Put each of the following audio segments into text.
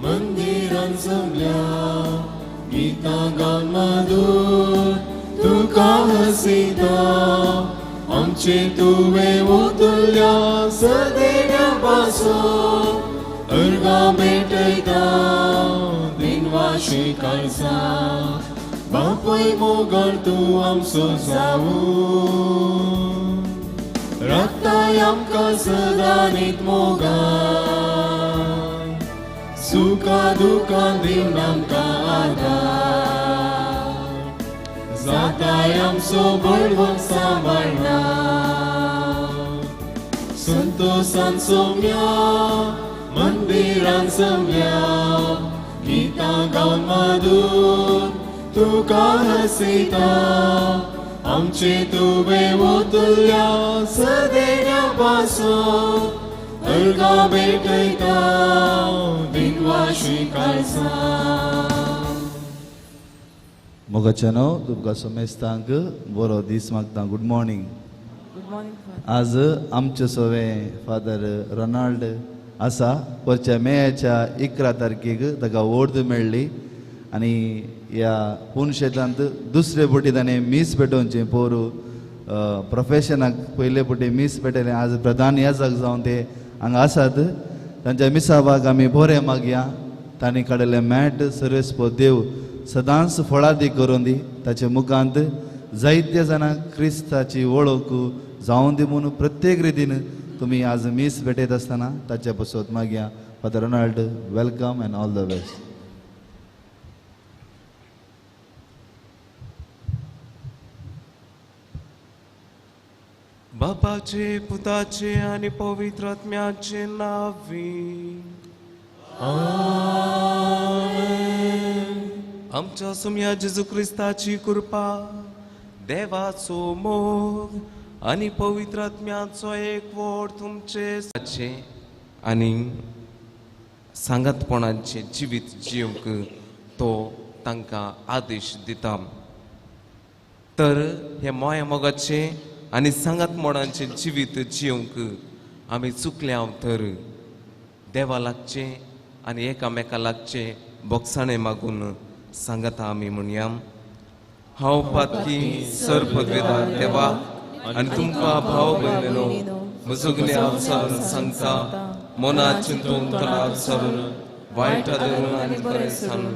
मंदिरान जमल्या गीतां गावन मधूर तुका हसिता आमचे तुवें ओतल्या सदेण्या पासून अर्गां भेटयता दिनवाशी काळजा बापूय मोगाळ तूं आमचो जावूं राखताय आमकां सदां नीत मोगान सुखा दुखान दिवन आमकां आदार जाताय आमचो बळवंत सांबाळना संतोसान सोम्या मंदिरान जमल्या गीतां गावन मधूर तुका हसिता आमचे तुवें ओतल्या सदेण्या पासून अर्गां भेटयता दिनवाशी काळजा. मोगाच्यानो तुमकां समेस्तांक बरो दीस मागता. Good morning. Good morning. आज आमचे सवे फादर रोनाल्ड आसा. परच्या मेयाच्या 11 तारखेक ताका ओर्द मेळ्ळी आनी ह्या पुनशेतांत दुसरे पटी ताणें मीस पेटोवचें पोरू प्रोफेशनाक पयले पटी मीस पेटयलें. आज प्रधान याजक जावन ते हांगा आसात. तांच्या मिसाबाक आमी बरें मागया. तांणी काडिल्लें मॅट सर्वेस्पो देव सदांच फळादी करून दी. ताचे मुखांत जायते जाणां क्रिस्ताची वळख जावन दी म्हणून प्रत्येक रितीन तुमी आज मीस भेटयत आसतना ताचे पसत मागया. Father Ronald, welcome and all the best. बापाचे पुताचे आनी पवित्र आत्म्याचे नांवी आमेन. आमच्या सुम्या जेजू क्रिस्ताची कृपा, देवाचो मोग आनी पवित्र आत्म्याचो एकवट तुमचे आनी सांगातपणाचें जिवीत जिवंक तो तांकां आदेश दिता. तर हे माया मोगाचें आनी सांगातपणाचें जिवीत जिवंक आमी चुकल्या तर देवा लागचें आनी एकामेका लागचें बोगसाणें मागून सांगता आमी म्हणया. हांव पातकी सर पदवेदार देवा आनी तुमकां भाव भयणीनो म्हजो गुन्यांव सारून सांगता. मनात चिंतून तोंडार सारून वायट धरून आनी बरें सांगून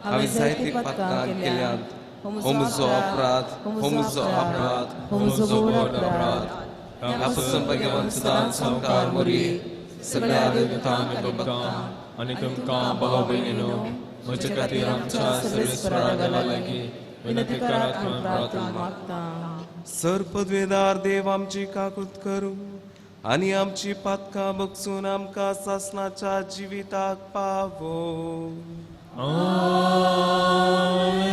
हांवें जायतीं पातकां केल्यांत. हो म्हजो अपराध, हो म्हजो अपराध, हो म्हजो व्हड अपराध. ह्या पासून भगवान सदांच सामकार मोरये सगळ्या देवतांक आनी भक्तां आनी तुमकां भाव भयणीनो म्हजे खातीर आमच्या सर्वेस्परा देवा लागीं विनंती करात म्हूण प्रार्थना मागता. सर पदवेदार देव आमची काकूत करूं आनी आमची पातकां बगसून आमकां सासणाच्या जिविताक पावो. आमेन.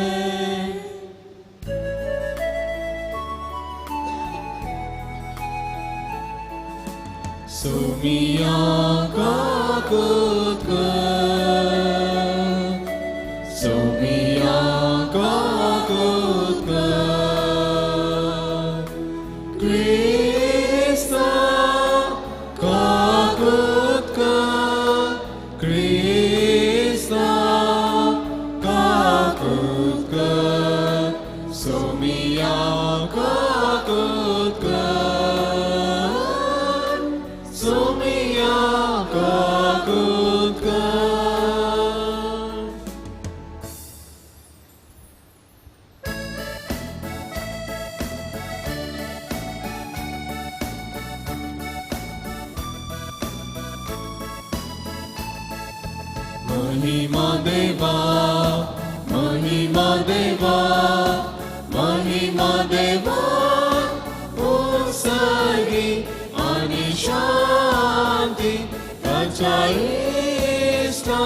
सोमिया काकूत कर, सोमिया काकूत कर, क्रिस्ता काकूत कर, क्रिस्ता काकूत कर, सोमिया काकूत कर, सोमिया काकूत कर. महिमा देवा, महिमा देवा, महिमा देवा, उत्सर्गी आणि शांती ताच्या इश्टा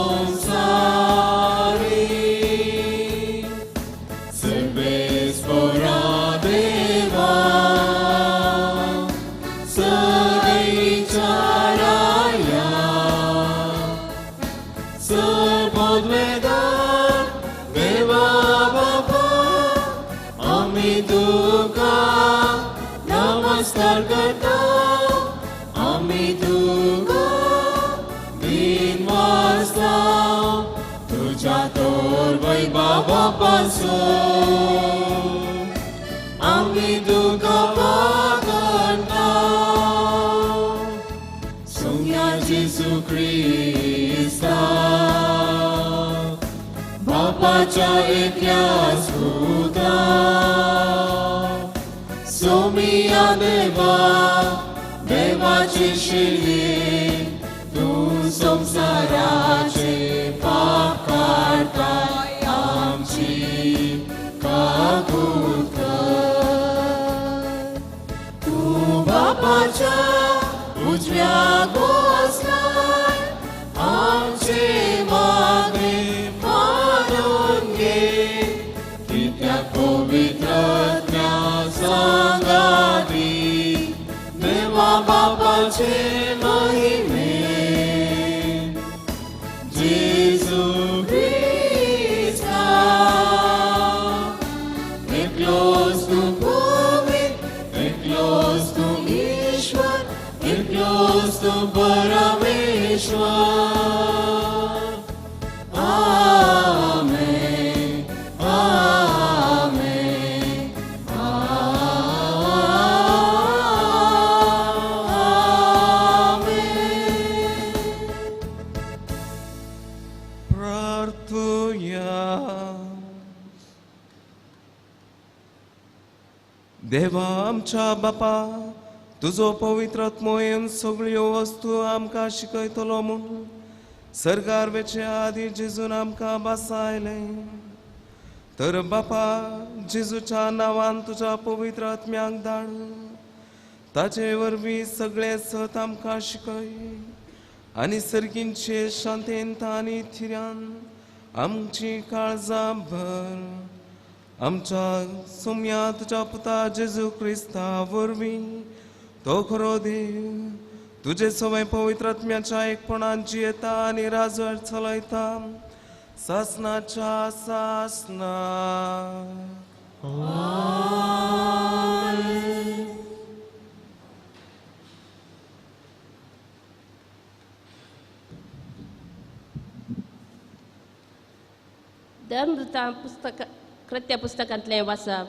संसारी. सर्वेस्परा देवा, सगळीच्या राया, सर्वोद्वेदार देवा बापा, आमी तुका नमस्कार करता, आमी तुका बापासो आमी तुका पागणटा सोम्या जेजू क्रिस्ता बापाच्या एकल्या सुता सोमिया देवा देवाची शिली तूं संवसाराचे पाप काडटाय आमची काकूत कर. तूं बापाच्या उजव्या बसलाय आमचे मागणे मानून घे कित्याक पवित्र आत्म्या सांगाती देवा बापाचे महिमे जेजू क्रिस्ता एकलोच तूं पवित्र एकलोच तूं ईश्वर एकलोच तूं परमेश्वर. आमेन आमेन आमेन. प्रार्थुया. देवा आमच्या बापा तुजो पवित्र आत्मो येवन सगळ्यो वस्तू आमकां शिकयतलो म्हूण सरकार वेचे आदी जेजून आमकां बसायलें. तर बापा जेजूच्या नांवान तुज्या पवित्र आत्म्याक धाड ताचे वरवीं सगळें सत आमकां शिकय आनी सर्गींचे शांतेंत आनी थिऱ्यान आमची काळजां भर. आमच्या सोम्या तुज्या पुता जेजू क्रिस्ता वरवीं तो खरो देव तुजे सवय पवित्र आत्म्याच्या एकपणान जियेता आनी राजवट चलयता सासनाच्या सासना. धर्मदूतां पुस्तक कृत्य पुस्तकांतलें वाचप.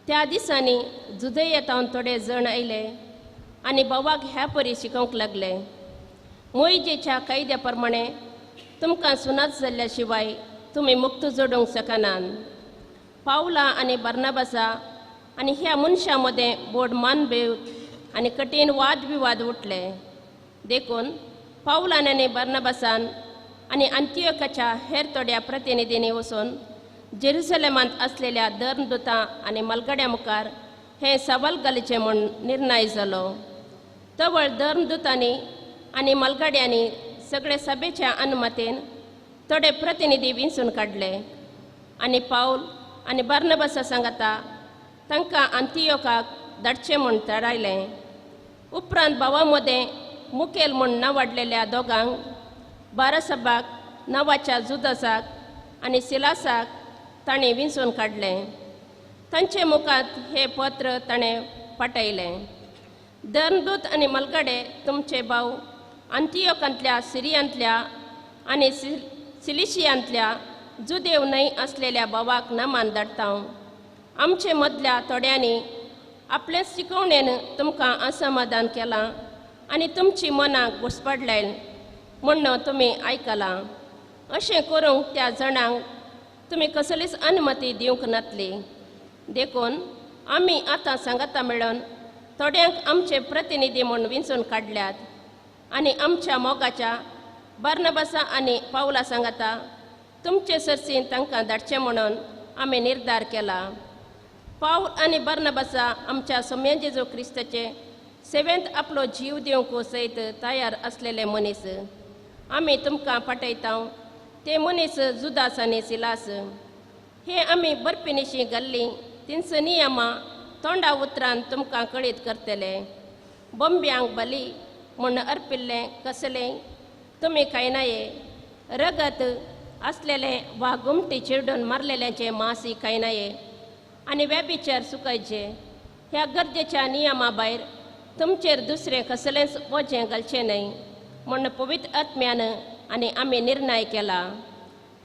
त्या दिसांनी जुदयेतावन थोडे जण आयले आनी भावाक ह्या परी शिकोवंक लागले, मोयजेच्या कायद्या प्रमाणे तुमकां सुनात जाल्ल्या शिवाय तुमी मुक्त जोडूंक शकनात. पावला आनी बार्नाबासा आनी ह्या मनशां मदें बोड मानभेद आनी कठीण वाद विवाद उठले. देखून पावलान आनी बार्नाबासान आनी अंतियोकाच्या हेर थोड्या प्रतिनिधींनी वचून जेरुसलेमांत आसलेल्या धर्मदूतां आनी मलगड्या मुखार हें सवाल घालचें म्हूण निर्णय जालो. तवळ धर्मदूतांनी आनी मलगड्यांनी सगळे सभेच्या अनुमतीन थोडे प्रतिनिधी विंचून काडले आनी पावल आनी बार्नाबासा सांगाता तांकां अंतियोकाक धाडचें म्हूण थारायलें. उपरांत भावा मदें मुखेल म्हूण नांवाडलेल्या दोगांक बारासबाक नांवाच्या जुदासाक आनी सिलासाक ताणें विंचून काडलें. तांचे मुखार हें पत्र ताणें पाठयलें. धर्मदूत आनी मलगडे तुमचे भाव अंतियोकांतल्या सिरियांतल्या आनी सिलिशियांतल्या जुदेव न्हय आसलेल्या भावाक नामान धाडटा. आमचे मदल्या थोड्यांनी आपले शिकवणेन तुमकां असमाधान केलां आनी तुमची मनां घुसपडले म्हूण तुमी आयकलां. अशें करूंक त्या जाणांक तुमी कसलीच अनुमती दिवंक नातली. देखून आमी आतां सांगाता मेळून थोड्यांक आमचे प्रतिनिधी म्हूण विंचून काडल्यात आनी आमच्या मोगाच्या बार्नाबासा आनी पावला सांगाता तुमचे सरसीन तांकां धाडचें म्हणून आमी निर्धार केला. पावल आनी बार्नाबासा आमच्या सोम्या जेजू क्रिस्ताचे सेवेंत आपलो जीव दिवंक सयत तयार आसलेले मनीस आमी तुमकां पाठयता. ते मनीस जुदास आनी सिलास हे आमी बर्फिनिशी घाल्ली तिनस नियमां तोंडा उतरान तुमकां कळीत करतले. बॉम्ब्यांक बली म्हूण अर्पिल्लें कसलें तुमी खायनाये, रगत आसलेलें वा गुमटी चिरडून मारलेल्यांचें मांस खायनाये आनी व्यभिचार चुकयचे. ह्या गरजेच्या नियमा भायर तुमचेर दुसरें कसलेंच वजें घालचें न्हय म्हूण पवित्र आत्म्यान आनी आमी निर्णय केला.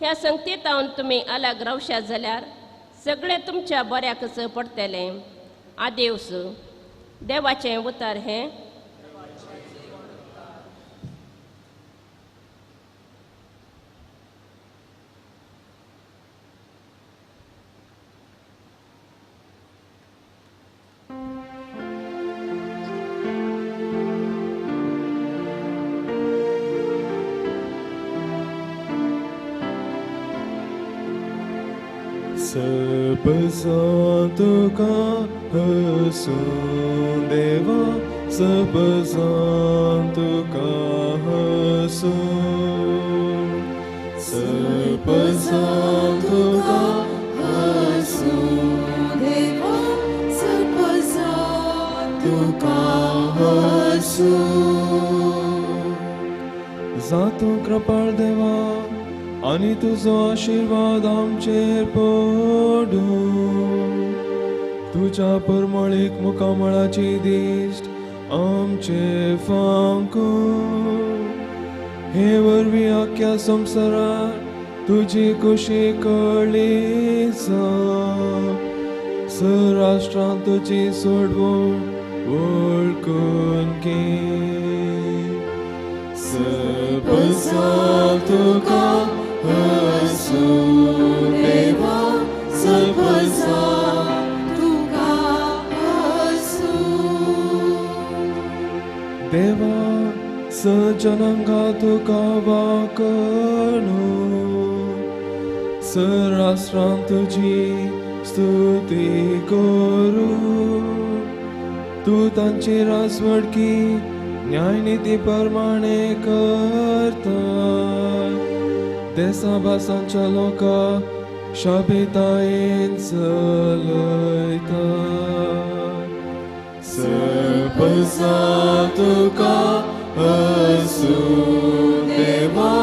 ह्या संगतीतावन तुमी अलग रावशात जाल्यार सगळें तुमच्या बऱ्याकच पडटलें. आदेवस. देवाचें उतर हें. सपसा तुका हसूं देवा, सपसा तुका हसूं, सपसा तुका हसूं देवा, सपसा तुका हसूं. जातूं कृपाळ देवा आनी तुजो आशिर्वाद आमचेर पडूं. तुज्या परमळीक मुखामळाची दिश्ट आमचे फांकूं. हे वरवीं आख्या संवसारार तुजी खुशी कळ्ळी जावं. सराष्ट्रांत तुजी सोडवण वळखून घे. सपसा तुका हसूं देवा, सपसा तुका हसूं. देवा सजनांगा तुका वाकणू, सराष्ट्रांत तुजी स्तुती करूं. तूं तांची राजवडकी न्यायनिती प्रमाणे करता. देसा भासांच्या लोकां शाबितायेन चलयता. सपसा तुका हसूं देवा,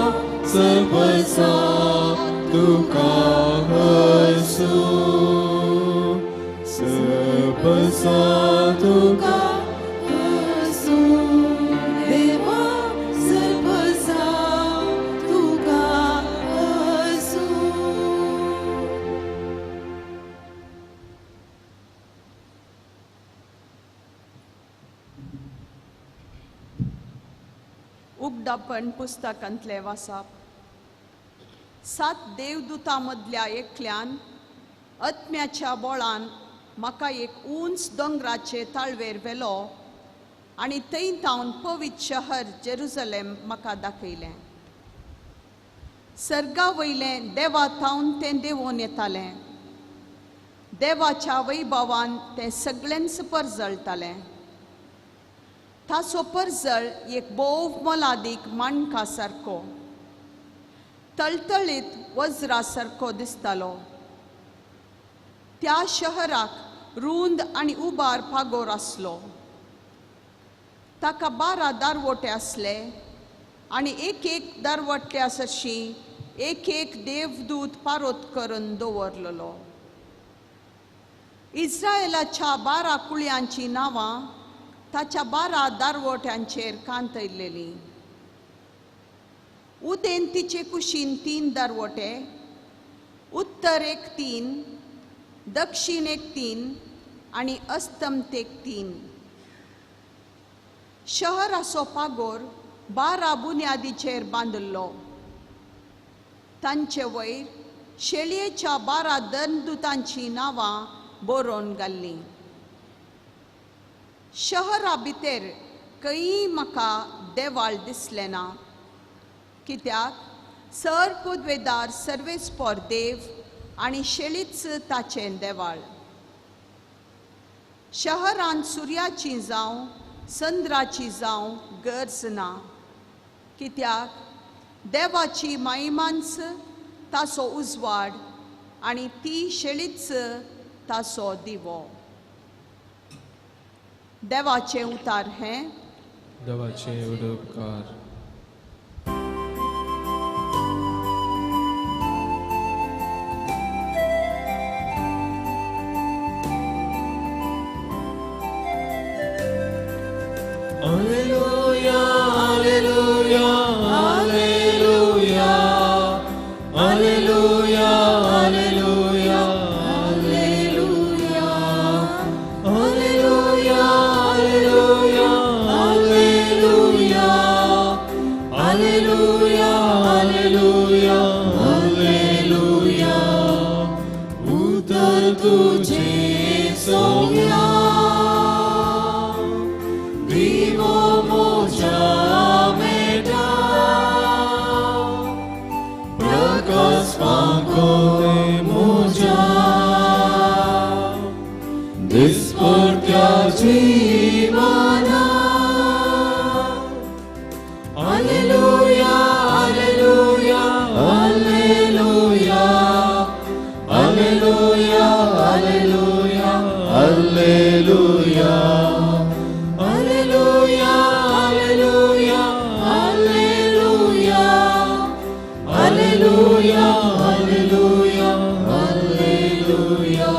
सपसा तुका हसूं, सपसा तुका हसूं देवा, सपसा तुका हसूं. उगडापण पुस्तकांतले वासाप. 7 देवदूतां मदल्या एकल्यान आत्म्याच्या बोळान म्हाका एक उंच दोंगराचे ताळवेर व्हेलो आनी थंय तावन पवित्र शहर जेरुजलेम म्हाका दाखयलें. सर्गा वयलें देवा थावन तें देंवोन येतालें. देवाच्या वैभवान तें सगळ्यांच परजळटालें. ताचो परजळ एक भोव मोलादीक माणका सारको, तळतळीत वज्रा सारको दिसतालो. त्या शहराक रूंद आनी उबार पागोर आसलो. ताका 12 दारवटे आसले आनी एक एक दारवट्या सरशीं एक एक देवदूत पारोत करून दवरलेलो. इस्रायलाच्या 12 कुळयांचीं नांवां ताच्या 12 दारवट्यांचेर कांतयलेलीं. उदेंतीचे कुशीन 3 दारवटे, उत्तरेक 3, दक्षिणेक 3 आनी अस्तमतेक 3. शहराचो पागोर 12 बुन्यादीचेर बांदिल्लो. तांचे वयर शेळयेच्या 12 दंदुतांचीं नांवां बरोवन घाल्लीं. शहरा भितर खंयी म्हाका देवाळ दिसलें ना, कित्याक सर पुदवेदार सर्वेस्पोर देव आनी शेळीच ताचें देवाळ. शहरांत सुर्याची जावं चंद्राची जावं गरज ना, कित्याक देवाची महिमांच ताचो उजवाड आनी ती शेळीच ताचो दिवो. देवाचें उतार हें. देवाचें उपकार. Alleluia, alleluia, alleluia, alleluia. तुझे सोम्या दिवो मोजा मेटा प्रकाश फांको मोजा दिसपडत्या जीवना. Alleluia, alleluia, alleluia, alleluia, alleluia, alleluia, alleluia, alleluia, alleluia, alleluia, alleluia, alleluia.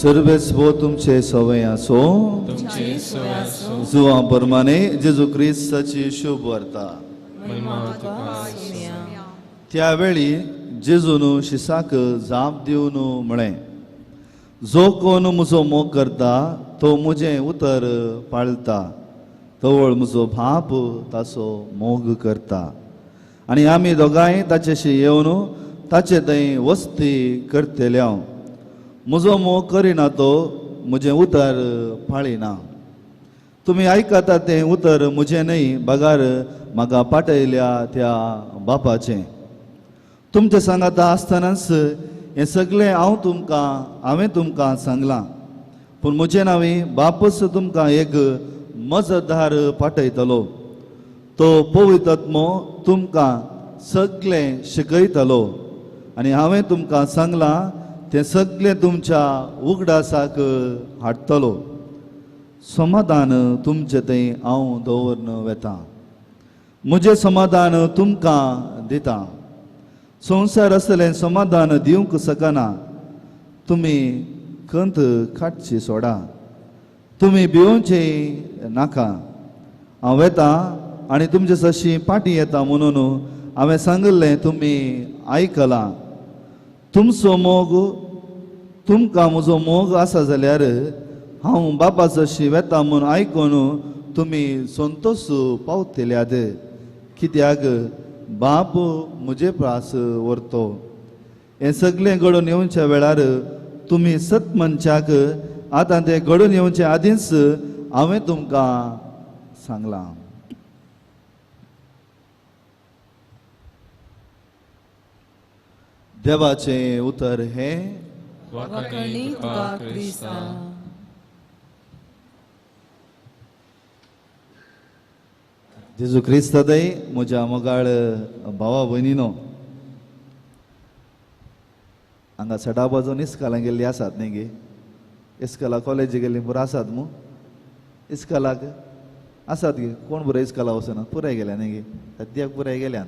सर्वेस्पो तुमचे सवय आसो. जुवां परमाने जेजू क्रिस्ताची शुभ वार्ता. त्यावेळी जेजून शिसाक जाप दिवन म्हळें, जो कोण म्हजो मोग करता तो म्हजें उतर पाळता, तवळ म्हजो बाप ताचो मोग करता आनी आमी दोगांय ताचेशी येवन ताचे थंय वस्ती करतले. हांव म्हजो मोग करिना तो म्हजें उतर पाळिना. तुमी आयकता तें उतर म्हजें न्हय, बगार म्हाका पाटयल्या त्या बापाचें. तुमचें सांगाता आसतनाच हें सगळें हांव तुमकां हांवें तुमकां सांगलां, पूण म्हजें नांवें बापच तुमकां एक मजतदार पाटयतलो. तो पवित्र तुमकां सगळें शिकयतलो आनी हांवें तुमकां सांगलां तें सगळें तुमच्या उगडासाक हाडटलो. समाधान तुमचें थंय हांव दवरून वेता, म्हजें समाधान तुमकां दिता. संवसार आसलें समाधान दिवंक शकना. तुमी खंत काडची सोडा, तुमी भिवचें नाका. हांव वेता आनी तुमचे सशी पाटी येता म्हणून हांवें सांगिल्लें तुमी आयकलां. तुमचो मोग तुमकां म्हजो मोग आसा जाल्यार हांव बाबा जशी वेता म्हूण आयकून तुमी संतोश पावतल्यात, कित्याक बाप म्हजे प्रास व्हरतो. हें सगळें घडोवन येवच्या वेळार तुमी सत मनशाक आतां तें घडोवन येवचे आदींच हांवें तुमकां सांगलां. देवाचें उतर हें. जेजू क्रिस्तादय म्हज्या मोगाळ भावा भयणीनो, हांगा सडा बाजून इस्कालां गेल्ली आसात न्ही गे? इस्काला कॉलेजी गेल्ली पुरो आसात मू? इस्कालाक आसात गे? कोण बरो इस्काला वचना पुराय गेल्या न्ही गे? सद्याक पुराय गेल्यान.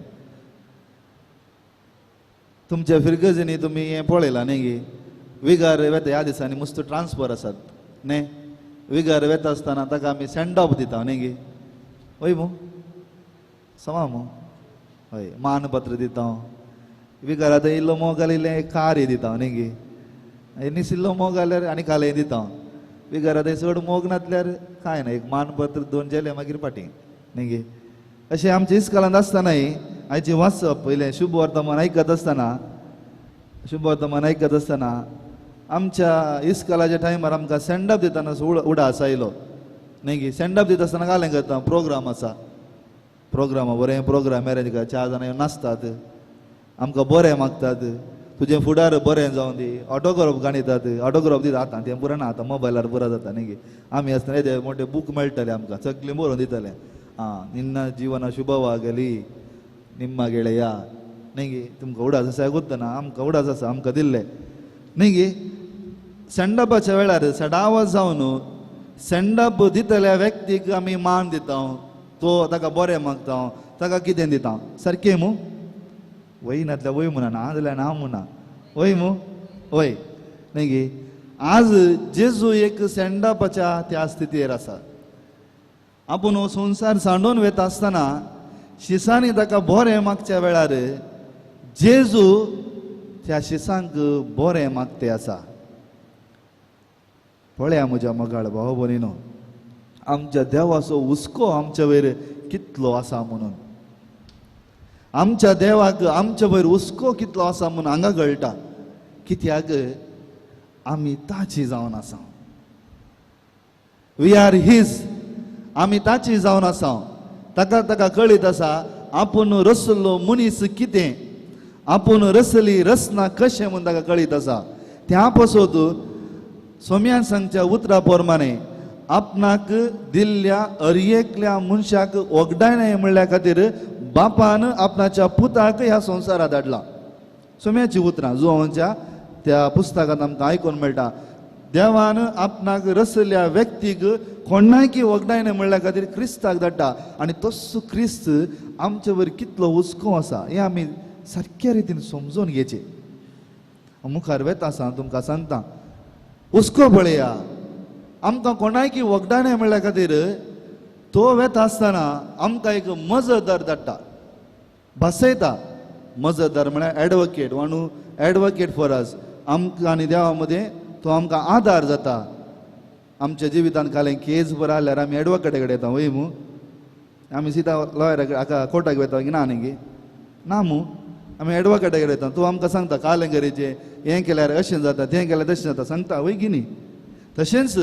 तुमच्या फिरगजींनी तुमी हें पळयलां न्ही गे? विगार वेता ह्या दिसांनी मस्त ट्रान्सफर आसात न्ही? विगार वेता आसतना ताका आमी सेंड ऑफ दिता न्ही गे? हय मू? समा मू? हय, मानपत्र दिता. विगार आतां इल्लो मोग घाल इल्लें कार दिता न्ही गे? निसिल्लो मोग घाल्यार आनी कालें दिता. विगार आतां चड मोग नासल्यार कांय ना, एक मानपत्र दोन जेले मागीर पाटी न्ही गे? अशें आमच्या इस्कालांत आसतनाय आयचें वाचप पयलें शुभ वर्तमान आयकत आसतना, शुभ वर्तमान आयकत आसतना आमच्या इस्कालाच्या टायमार आमकां सेंडअप दितना उडास आयलो न्ही गे? सेंडअप दिता आसतना कालें करता, प्रोग्राम आसा, प्रोग्राम बरें प्रोग्राम अरेंज कर, चार जाणां येवन नाचतात, आमकां बरें मागतात, तुजें फुडार बरें जावं दी, ऑटोग्राफ गाणयतात, ऑटोग्राफ दिता. आतां तें पुरो ना, आतां मोबायलार पुरो जाता न्ही गे? आमी आसतना येदे मोठे बूक मेळटले आमकां, सगळें बरोवन दितले. आं, निन्ना जीवना शुभवागली निम्मा गेळया न्ही गे? तुमकां उडास आसा गुत्तना आमकां उडास आसा, आमकां दिल्ले न्ही गे? सेंडपाच्या वेळार सडावा जावन सेंडप दितल्या व्यक्तीक आमी मान दिता, तो ताका बरें मागता, ताका कितें दिता, सारकें मू? वय नातल्या वय म्हणा, ना जाल्यार ना म्हणा, वय मू? वय न्ही गे? आज जेजू एक सेंडपाच्या त्या स्थितीर आसा. आपूण हो संवसार सांडून वेता आसतना शिसांनी ताका बरें मागच्या वेळार जेजू त्या शिसांक बरें मागते आसा. पळया म्हज्या मोगाळ भाव भयणीनो, आमच्या देवाचो हुस्को आमच्या वयर कितलो आसा म्हणून, आमच्या देवाक आमच्या वयर हुस्को कितलो आसा म्हणून हांगा कळटा. कित्याक आमी ताची जावन आसा. We are his, आमी ताची जावन आसा. ताका ताका कळीत आसा आपूण रसलो मनीस कितें, आपूण रसली रचना कशें म्हूण ताका कळीत आसा. त्या पासत सोम्यान सांगच्या उतरा प्रमाणे आपणाक दिल्ल्या अरयेकल्या मनशाक वगडायनाय म्हणल्या खातीर बापान आपणाच्या पुताक ह्या संवसारात धाडला. सोम्याची उतरां जुवांच्या त्या पुस्तकांत आमकां आयकून मेळटा. देवान आपणाक रसल्या व्यक्तीक कोणायकी वगडायनाय म्हणल्या खातीर क्रिस्ताक धाडटा आनी तसो क्रिस्त आमचे वयर कितलो हुस्को आसा हें आमी सारक्या रितीन समजून घेवचें. मुखार वेता आसा तुमकां सांगता, हुस्को पळया आमकां कोणायकी वगडायनाय म्हणल्या खातीर तो वेता आसतना आमकां एक मजतदार धाडटा, भासयता. मजतदार म्हळ्यार एडवोकेट, वाणू एडवोकेट फॉर अस. आमकां आनी देवा मदें तो आमकां आदार जाता. आमच्या जिवितांत कालें केस बरो आसल्यार आमी एडवोकेटा कडेन येता वय मू, आमी सिधा लॉयरा हाका कोर्टाक वयता की ना न्ही ना मू, आमी एडवोकेटा कडेन वयता. तूं आमकां सांगता कालें गरेचें हें केल्यार अशें जाता, तें केल्यार तशें जाता, सांगता वय की न्ही. तशेंच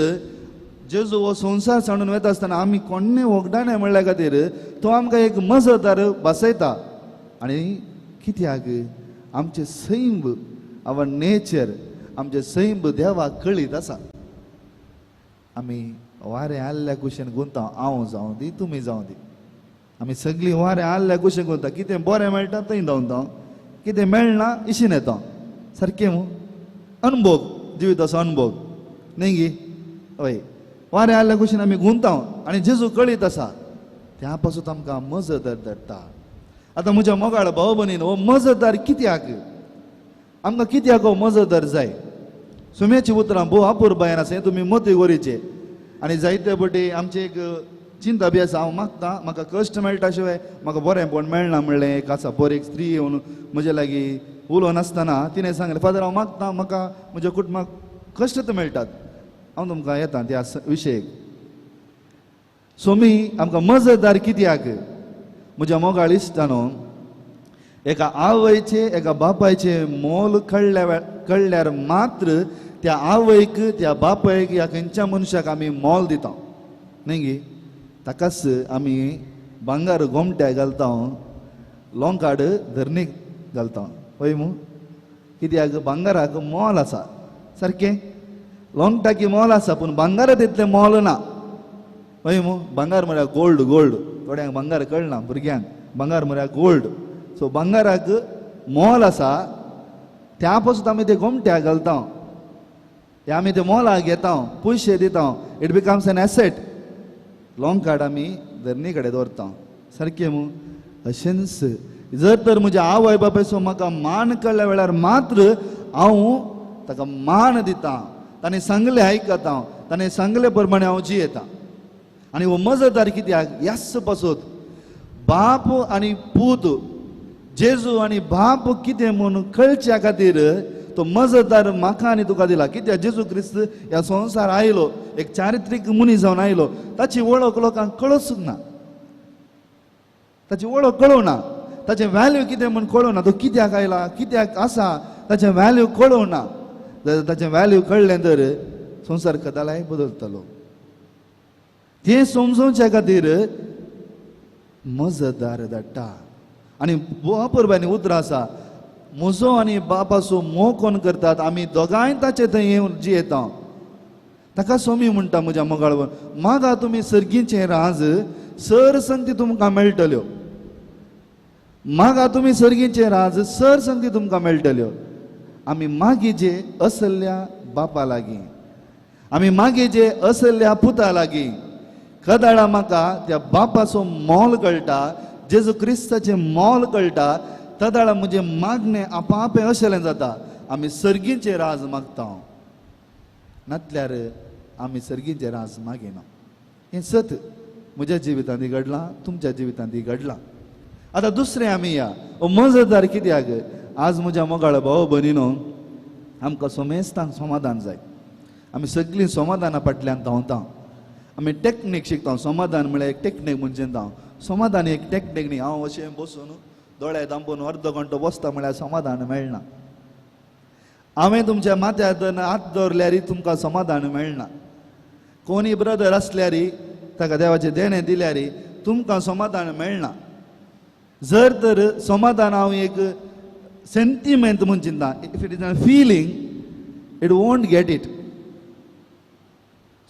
जेजू हो संवसार सांडून वता आसतना आमी कोण्णें वगडायनाय म्हणल्या खातीर तो आमकां एक मजतदार भासयता. आनी कित्याक आमचें सैम, our nature, आमचें सैम देवाक कळीत आसा. आमी वारें आल्ल्या कुशेन गुंता, हांव जावं दी तुमी जावं दी, आमी सगळीं वारें आल्ल्या कुशेन गुंता. कितें बरें मेळटा थंय धांवता, कितें मेळना इशीन येता. सारकें मू, अणभोग जिविताचो अणभोग न्ही गी. हय, वारें आल्ल्या कुशीन आमी गुंता आनी जेजू कळीत आसा त्या पासून आमकां मजतदार धाडटा. आतां म्हज्या मोगाळ भाव भयणीन हो मजतदार कित्याक, आमकां कित्याक हो मजतदार जाय? सुम्याची उतरां भोव अपुरबायेन आसा, हें तुमी मती वरीचे. आनी जायते पटी आमचें एक चिंता बी आसा, हांव मागता म्हाका कश्ट मेळटा शिवाय म्हाका बरेंपण मेळना म्हणलें एक आसा. बरी एक स्त्री येवन म्हजे लागीं उलोवन आसतना तिणें सांगलें, फादर हांव मागता म्हाका म्हज्या कुटुंबाक कश्ट मेळटात. हांव तुमकां येता त्या विशयक. सोमी आमकां मजतदार कित्याक? म्हज्या मोगाळ इश्टानो, एका आवयचे एका बापायचे मोल कळ्ळ्यार मात्र त्या आवयक त्या बापायक ह्या खंयच्या मनशाक आमी मोल दिता न्ही गी. ताकाच आमी भांगर गोमट्याक घालता, लोंकाड धरणीक घालता वय मू. कित्याक भांगराक मोल आसा, सारकें लोंगटाकी मोल आसा पूण भांगरा तितलें मोल ना वय मू. भांगर म्हळ्यार गोल्ड, गोल्ड थोड्यांक भांगर कळना भुरग्यांक, भांगर म्हळ्यार गोल्ड. सो भांगराक मोल आसा, त्या पासून आमी ते गोमट्याक घालता, ते आमी ते मोलाक घेता, पयशे दिता, it becomes an asset. लोंकाड आमी धरणी कडेन दवरता, सारकें मू. अशेंच जर तर म्हज्या आवय बापायचो म्हाका मान कळ्ळ्या वेळार मात्र हांव ताका मान दिता, ताणें सांगलें आयकता, ताणें सांगले प्रमाणे हांव जियेता. आनी हो मजतदार कित्याक? ह्याच पासत बाप आनी पूत, जेजू आनी बाप कितें म्हूण कळच्या खातीर तो मजतदार म्हाका आनी तुका दिला. कित्याक जेजू क्रिस्त ह्या संवसार आयलो, एक चारित्रीक मनीस जावन आयलो, ताची वळख लोकांक कळच ना, ताची वळख कळोवना, ताचें व्हॅल्यू कितें म्हूण कळोवना, तो कित्याक आयला कित्याक आसा ताचें व्हॅल्यू कळोवना. जर ताचें व्हॅल्यू कळ्ळें तर संवसार कदालाय बदलतलो. तें समजोवच्या खातीर मजतदार धाडटा. आनी अपुरबायेन उतरां आसा, म्हजो आनी बापाचो मोग कोण करतात आमी दोगांय ताचे थंय येवन जियेता. ताका सोमी म्हणटा म्हज्या मोगाळ, मागा तुमी सर्गीचें राज सर संगती तुमकां मेळटल्यो, मागा तुमी सर्गीचें राज सर संगती तुमकां मेळटल्यो. आमी मागीचे असल्या बापा लागीं, आमी मागीचे असल्या पुता लागीं कदाळा म्हाका त्या बापाचो मोल कळटा, जेजू क्रिस्ताचें मोल कळटा, तदाळा म्हजें मागणें आपापें अशें जाता. आमी सर्गीचें राज मागता, नातल्यार आमी सर्गीचें राज मागिना. हें सत म्हज्या जिवितांत घडलां, तुमच्या जिवितांत घडलां. आतां दुसरें आमी या मजतदार कित्याक? आज म्हज्या मोगाळ भाव भयणीनो, आमकां सोमेस्तांक समाधान जाय. आमी सगळीं समाधाना फाटल्यान धांवता, आमी टॅक्नीक शिकता. समाधान म्हळ्यार एक टॅक्नीक म्हणजे हांव समाधान एक टॅक्नीक न्ही. हांव अशें बसून दोळे धांपून अर्दो घंटो बसता म्हळ्यार समाधान मेळना. हांवें तुमच्या माथ्यार हात दवरल्यार तुमकां समाधान मेळना. कोणी ब्रदर आसल्यार ताका देवाचें देणें दिल्यार तुमकां समाधान मेळना. जर तर समाधान हांव एक सेंटिमेंट म्हूण चिंता, if it is a feeling it won't get it.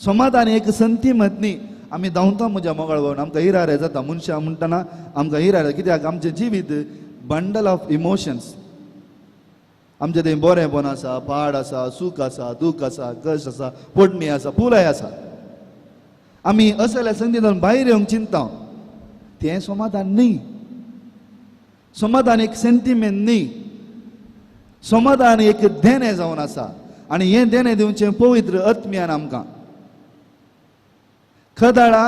समाधान एक सेंटिमेंट न्ही. आमी धांवता म्हज्या मोगाळ भावन, आमकां इरारे जाता. मनशां म्हणटना आमकां इरारे कित्याक आमचें जिवीत बंडल ऑफ इमोशन्स. आमचें थंय बरेंपण आसा, पाड आसा, सूख आसा, दूख आसा, कश्ट आसा, पोडणी आसा, पुराय आसा. आमी असल्या संदींतल्यान भायर येवंक चिंता, तें समाधान न्ही. समाधान एक सेंटिमेंट न्ही, समाधान एक देणें जावन आसा. आनी हें देणें दिवचें पवित्र आत्म्यान आमकां. खदाळा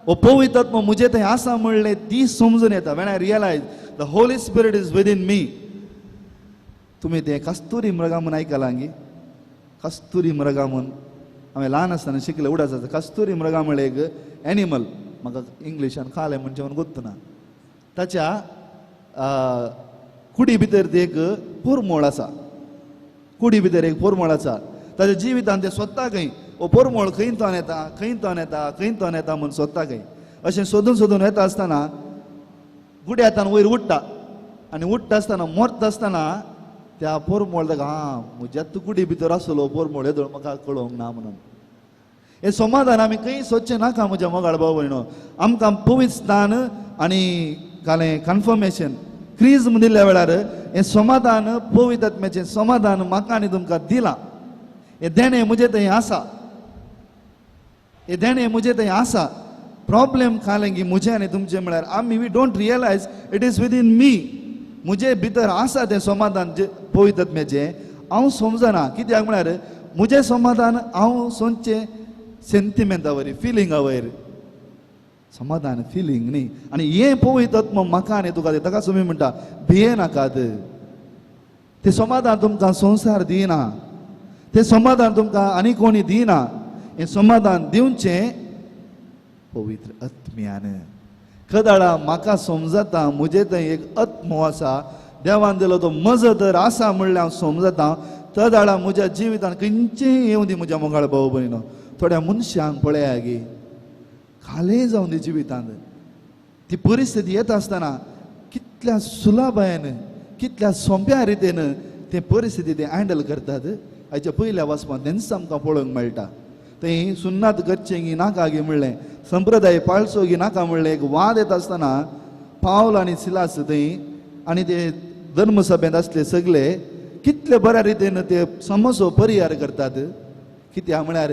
हो पवित्र आत्मो म्हजे थंय आसा म्हणलें ती समजून येता. When I realise the Holy Spirit is within me. तुमी तें कस्तुरी मृगा म्हूण आयकलां गी? कस्तुरी मृगा म्हूण हांवें ल्हान आसतना शिकलें, उडास आसता. कस्तुरी मृगा म्हणलें एक एनिमल, म्हाका इंग्लिशान खालें म्हणचें म्हणून गोत्तना. ताच्या कुडी भितर ते एक पोरमोळ आसा, कुडी भितर एक पोरमोळ आसा. ताच्या जिवितान ते सोदता खंय हो पोरमोळ, खंय तोन येता, खंय तोन येता, खंय तोन येता म्हूण सोदता खंय. अशें सोदून सोदून येता आसतना गुड्यातान वयर उडटा आनी उडटा आसतना मरता आसतना त्या पोरमोळ ताका आं म्हज्यात कुडी भितर आसलो पोरमोळ येदोळ म्हाका कळोवंक ना म्हणून. हें समाधान आमी खंय सोदचें नाका म्हज्या मोगाळ भाव भयणो. आमकां पवित्र स्थान आनी कालें कन्फर्मेशन क्रीज दिल्ल्या वेळार हें समाधान पवित्र आत्म्याचें समाधान म्हाका आनी तुमकां दिलां. हें देणें म्हजें थंय आसा, हें देणें म्हजें थंय आसा. प्रॉब्लेम खालें की म्हजें आनी तुमचें म्हळ्यार आमी we don't realise it is within me. म्हजे भितर आसा तें समाधान जें पवित्र आत्म्याचें हांव समजना. कित्याक म्हळ्यार म्हजें समाधान हांव सोदचें सेंटिमेंटा वयर, फिलिंगा वयर. समाधान फिलींग न्ही. आनी हें पवित्र आत्मो म्हाका आनी तुका ताका तुमी म्हणटा भिये नाकात. तें समाधान तुमकां संवसार दिना, तें समाधान तुमकां आनी कोणी दिना. हें समाधान दिवचें पवित्र आत्म्यान. कदाळा म्हाका समजता म्हजे थंय एक आत्मो आसा, देवान दिलो तो म्हजो तर आसा म्हणल्यार हांव समजता. तदाळा म्हज्या जिवितान खंयचेंय येवं दी म्हज्या मोगाळ भाव भयणो. थोड्या मनशांक पळया गी खालें जावन दी जिवितांत ती परिस्थिती येता आसतना कितल्या सुलाभायेन, कितल्या सोंप्या रितीन ते परिस्थिती ते हँडल करतात. हाच्या पयल्या वाचपांत तेंच आमकां पळोवंक मेळटा. थंय सुन्नात करचें गी नाका गी म्हणलें, संप्रदाय पाळचो गी नाका म्हणलें, एक वाद येता आसतना पावल आनी सिलास थंय आनी ते धर्मसभेंत आसले सगळे कितले बऱ्या रितीन ते समसो परिहार करतात. कित्याक म्हळ्यार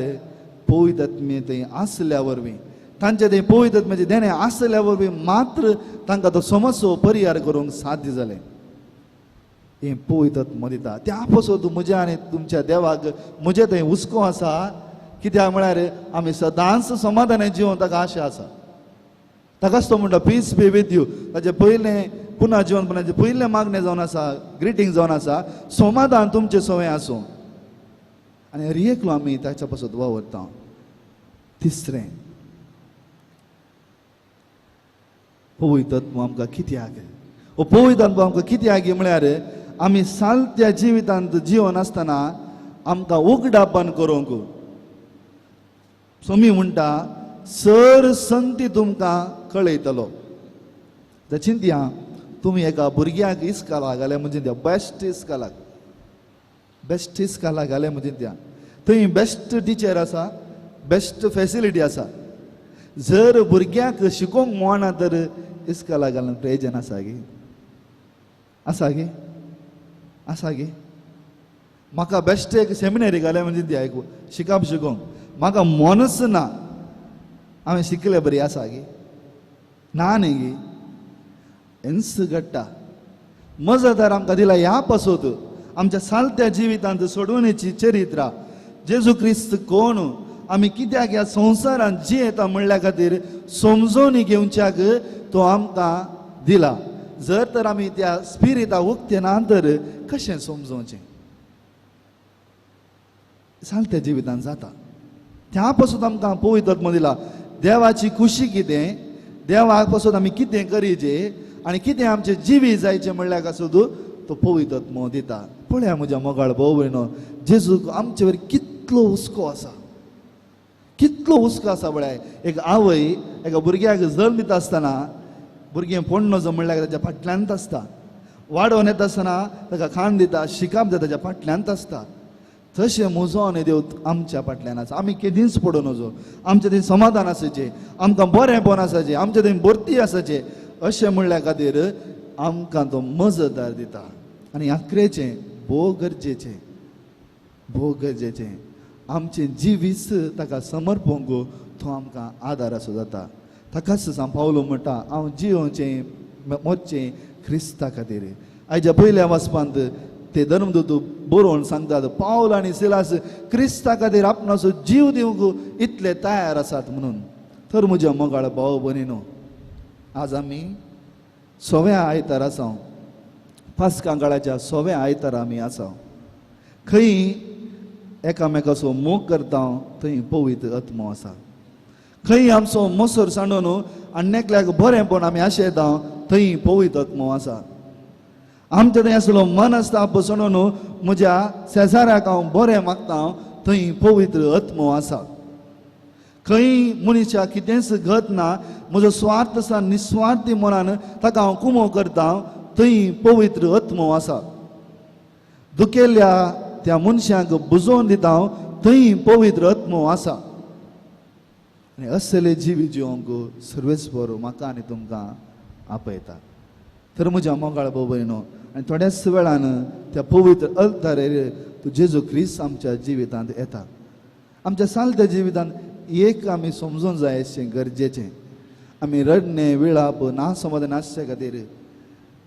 पवित्र आत्मे थंय आसल्या वरवीं, तांचे थंय पवित्र आत्म्याचें देणें आसल्या वरवीं मात्र तांकां तो समसो परिहार करूंक साध्य जालें. हें पवित्र आत्मो दिता. त्या पासून म्हज्या आनी तुमच्या देवाक म्हजे थंय हुस्को आसा. कित्याक म्हळ्यार आमी सदांच समाधानान जिवन ताका आशा आसा. ताकाच तो म्हणटा पीस बी विथ you. ताचें पयलें पुनः जिवनपणाचें पयलें मागणें जावन आसा, ग्रिटींग जावन आसा, समाधान तुमचें सवंय आसूं. आनी हर एकलो आमी ताच्या पासत वावरता. तिसरें, पवित्र आत्मो आमकां कित्याक, हो पवित्र आत्मो आमकां कित्याक म्हळ्यार आमी सालत्या जिवितांत जिवन आसतना आमकां उगडापण करूंक. सोमी म्हणटा सर संती तुमकां कळयतलो. चिंतया तुमी एका भुरग्याक इस्कालाक घाले म्हणजे त्या बेस्ट इस्कालाक, बेस्ट इस्कालाक घाले म्हणजे त्या थंय बेस्ट टिचर आसा, बेस्ट फेसिलिटी आसा. जर भुरग्याक शिकोवंक मेळना तर इस्कालाक घालून प्रयोजन आसा गे? आसा गे? आसा गे? म्हाका बेस्ट एक सेमिनरी घाले म्हणजे ती आयकू शिकप शिकोवंक म्हाका मनच ना. हांवें शिकले बरी आसा गे? ना न्ही गे. हेंच घडटा. मजदार आमकां दिला ह्या पासत आमच्या सालत्या जिवितांत सोडवणेची चरित्रा, जेजू क्रिस्त कोण, आमी कित्याक ह्या संवसारांत जियेता म्हणल्या खातीर समजोवणी घेवच्याक तो आमकां दिला. जर तर आमी त्या स्पिरिता उक्ते ना तर कशें समजोवचें? सालत्या जिवितांत जाता. त्या पासून आमकां पवित्र आत्मो दिला. देवाची खुशी कितें, देवाक पासून आमी कितें करीचे आनी कितें आमचें जिवीत जायचें म्हणल्यार सुद्दां तो पवित्र आत्मो दिता. पळया म्हज्या मोगाळ भाव भयणो, जेजूक आमचे वयर कितलो हुस्को आसा, कितलो हुस्को आसा पळय. एक आवय एका भुरग्याक जल्म दिता आसतना भुरगें पोण्णो जो म्हणल्यार ताच्या फाटल्यानच आसता, वाडोवन येता आसतना ताका खाण दिता, शिकाप दिता, ताच्या फाटल्यानच आसता. तशें म्हजो आनी देव आमच्या फाटल्यान आसा. आमी केदींच पडून वचो, आमचें थंय समाधान आसाचें, आमकां बरेंपण आसाचें, आमचें थंय भरती आसाचें, अशें म्हणल्या खातीर आमकां तो मजतदार दिता. आनी आखरेचें भोव गरजेचें, भोव गरजेचें आमचें जिवीत ताका समर्पूंक तो आमकां आदार असो जाता. ताकाच सांव पावलो म्हणटा, हांव जियोवचें मोचचें क्रिस्ता खातीर. आयच्या पयल्या वाचपांत ते धर्मदूत बरोवन सांगतात, पावल आनी सिलास क्रिस्ता खातीर आपणाचो जीव दिवंक इतले तयार आसात म्हणून. तर म्हज्या मोगाळ भाव भयणीनो, आज आमी सव्या आयतार आसा, पास्कां काळाच्या सव्या आयतार आमी आसा. खंय एकामेकाचो मोग करता थंय पवित्र आत्मो आसा. खंय आमचो मोसर सांडून आनी एकल्याक बरेंपण आमी आशेता थंय पवित्र आत्मो आसा. आमच्या थंय आसलो मन आसता बसोवन म्हज्या शेजाऱ्याक हांव बरें मागता थंय पवित्र आत्मो आसा. खंय मनशाक कितेंच गत ना, म्हजो स्वार्थ आसा निस्वार्थी मनान ताका हांव कुमो करता थंय पवित्र आत्मो आसा. दुखेल्ल्या त्या मनशांक बुजोवन दिता थंय पवित्र आत्मो आसा. आनी असले जिवी जिवंक सर्वेस्पर म्हाका आनी तुमकां आपयता. तर म्हज्या मोगाळ भाव भयणो, आनी थोड्याच वेळान त्या पवित्र अल्तारेर तूं जेजू क्रिस्त आमच्या जिवितांत येता. आमच्या सालत्या जिवितांत एक आमी समजून जाय अशें गरजेचें, आमी रडणें विळाप ना समाधान आसचे खातीर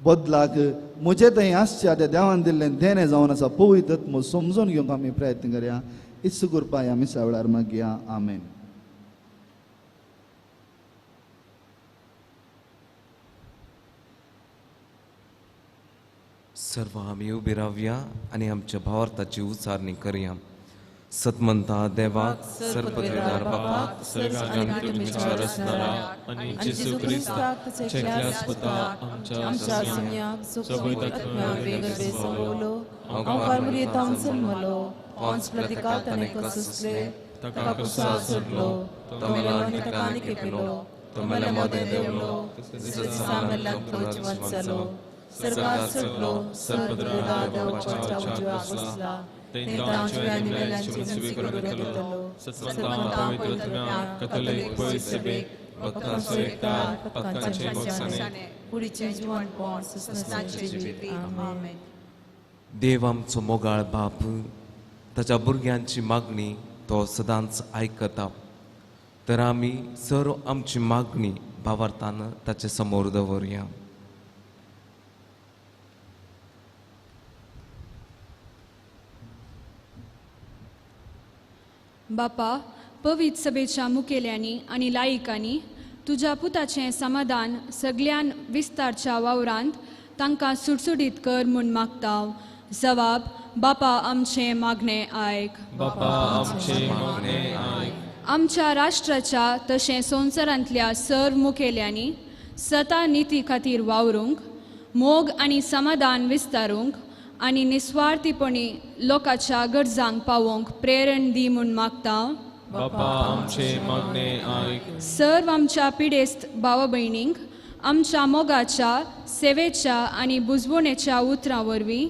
बदलाक म्हजें थंय आसच्या त्या देवान दिल्लें देणें जावन आसा पवित्र आत्मो समजून घेवंक आमी प्रयत्न करया. इत्सू कृपा ह्या मिसा वेळार मागया. आमेन. सर्व आमी उबी रावया आनी आमच्या भावार्थाची उचारणी करया. सतमंता देवाक, सर्वपदवीदार बापाक, सर्गांत विचार आसणारा आनी जेजू क्रिस्ताक ताच्या पुताक आमच्या सोम्याक जो आत्म्या वेगळे सवलो अंकार मुरियताम जन्मलो पांच प्रतिका ताणे कसुसले ताका कुसा सोडलो तो मेलो आनी ताका आनी खेपिलो तो मेल्या मोदें देंवलो दुसऱ्या दिसा मेल्ल्यांक तो जिवंत जालो सर्गार चडलो सर्वपदवीदार देवाच्या उजव्या बसला देव आमचो मोगाळ बाप ताच्या भुरग्यांची मागणी तो सदांच आयकता. तर आमी सर्व आमची मागणी भावार्थान ताचे समोर दवरया. बापा, पवित्र सभेच्या मुखेल्यांनी आनी लायकांनी तुज्या पुताचें समाधान सगळ्यान विस्तारच्या वावरांत तांकां सुटसुटीत कर म्हूण मागता. जवाब, बापा आमचें मागणें आयक. बापा आमचें मागणें आयक. आमच्या राष्ट्राच्या तशें संवसारांतल्या सर्व मुखेल्यांनी सता निती खातीर वावरूंक, मोग आनी समाधान विस्तारूंक आनी निस्वार्थीपणी लोकांच्या गरजांक पावोवंक प्रेरण दी म्हूण मागता. बापा आमचें मागणें आयक. सर्व आमच्या पिडेस्त भाव भयणींक आमच्या मोगाच्या, सेवेच्या आनी बुजवणेच्या उतरां वरवीं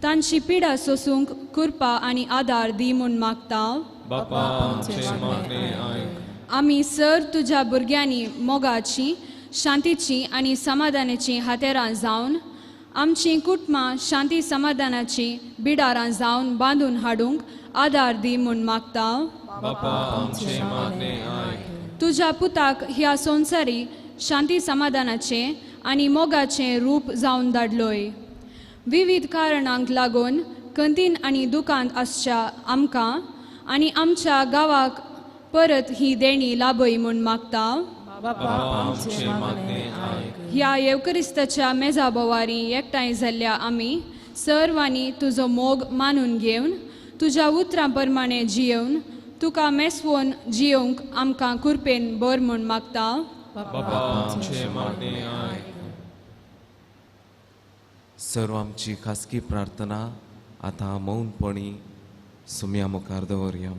तांची पिडा सोसूंक कृपा आनी आदार दी म्हूण मागता. बापा आमचें मागणें आयक. आमी सर तुज्या भुरग्यांनी मोगाची, शांतीची आनी समाधानाची हातेरां जावन आमचीं कुटुंबां शांती समाधानाची बिडारां जावन बांदून हाडूंक आदार दी म्हूण मागता. बापा आमचें मागणें आयक. तुज्या पुताक ह्या संवसारी शांती समाधानाचें आनी मोगाचें रूप जावन धाडलोय. विविध कारणांक लागून कंतीन आनी दुकांत आसच्या आमकां आनी आमच्या गांवाक परत ही देणी लाभय म्हूण मागता. बापा आमचें मागणें आयक. ह्या येवकरिस्ताच्या मेजा बोवारी एकठांय जाल्ल्या आमी सर्वांनी तुजो मोग मानून घेवन तुज्या उतरां प्रमाणें जियेवन तुका मेसवोन जियोवंक आमकां कृपेन बर म्हूण मागता. बापा आमचें मागणें आयक. सर्व आमची खासगी प्रार्थना आतां मौनपणी सुम्या मुखार दवरया.